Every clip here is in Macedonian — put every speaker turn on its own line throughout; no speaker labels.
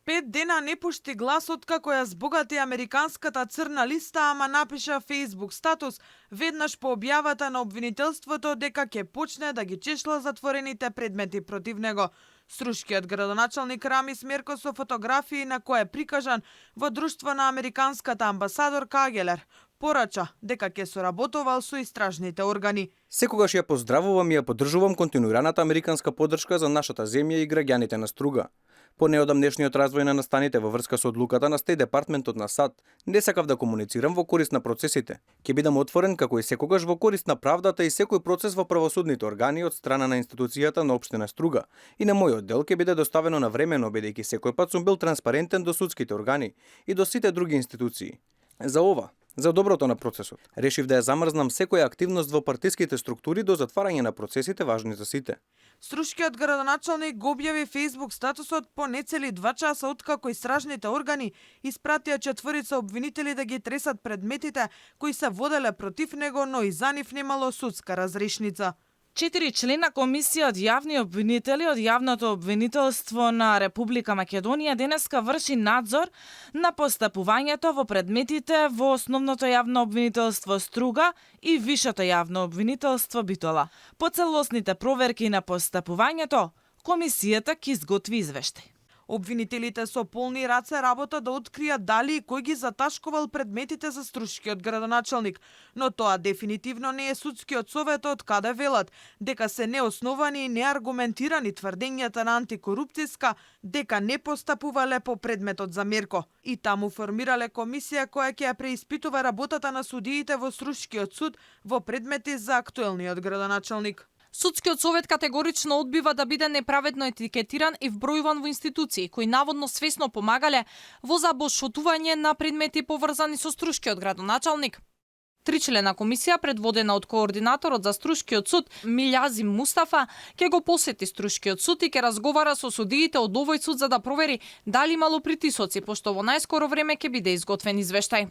5 дена не пушти глас откако ја збогати американската црна листа, ама напиша Facebook статус веднаш по објавата на обвинителството дека ќе почне да ги чешла затворените предмети против него. Струшкиот градоначалник Рами Смерко со фотографии на кој е прикажан во друштво на американската амбасадорка Агелер порача дека ќе соработувал со истражните органи.
Секогаш ја поздравувам и ја поддржувам континуираната американска поддршка за нашата земја и граѓаните на Струга. По неодамнешниот развој на настаните во врска со одлуката на Стеј департментот на САД, не сакав да комуницирам во корист на процесите. Ќе бидам отворен како и секогаш во корист на правдата и секој процес во правосудните органи од страна на институцијата на општина Струга. И на мојот дел ќе биде доставено навремено, бидејќи секој пат сум бил транспарентен до судските органи и до сите други институции. За доброто на процесот, решив да ја замрзнам секоја активност во партиските структури до затварање на процесите важни за сите.
Струшкиот градоначалник го објави Facebook статусот по нецели 2 часа откако истражните органи испратија 4 обвинители да ги тресат предметите кои се воделе против него, но и за нив немало судска разрешница.
4 члена комисија од јавни обвинители од јавното обвинителство на Република Македонија денеска врши надзор на постапувањето во предметите во основното јавно обвинителство Струга и вишето јавно обвинителство Битола. По целосните проверки на постапувањето, комисијата ќе изготви извештај.
Обвинителите со полни раце работа да откријат дали и кој ги заташкувал предметите за Струшкиот градоначалник, но тоа дефинитивно не е судскиот совет од каде велат дека се неосновани и неаргументирани тврдењата на антикорупцијска дека не постапувале по предметот за Мерко. И таму формирале комисија која ќе ја преиспитува работата на судиите во Струшкиот суд во предмети за актуелниот градоначалник.
Судскиот совет категорично одбива да биде неправедно етикетиран и вбројуван во институции кои наводно свесно помагале во забошотување на предмети поврзани со Струшкиот градоначалник. 3 члена комисија, предводена од координаторот за Струшкиот суд Милјази Мустафа, ќе го посети Струшкиот суд и ќе разговара со судиите од овој суд за да провери дали имало притисоци, пошто во најскоро време ќе биде изготвен извештај.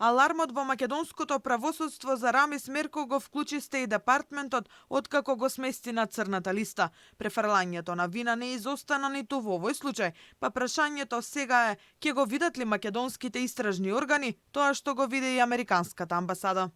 Алармот во македонското правосудство за Рами Смерко го вклучи Стеј департментот откако го смести на црната листа. Префрлањето на вина не изостана ниту во овој случај, па прашањето сега е ќе го видат ли македонските истражни органи тоа што го види и американската амбасада.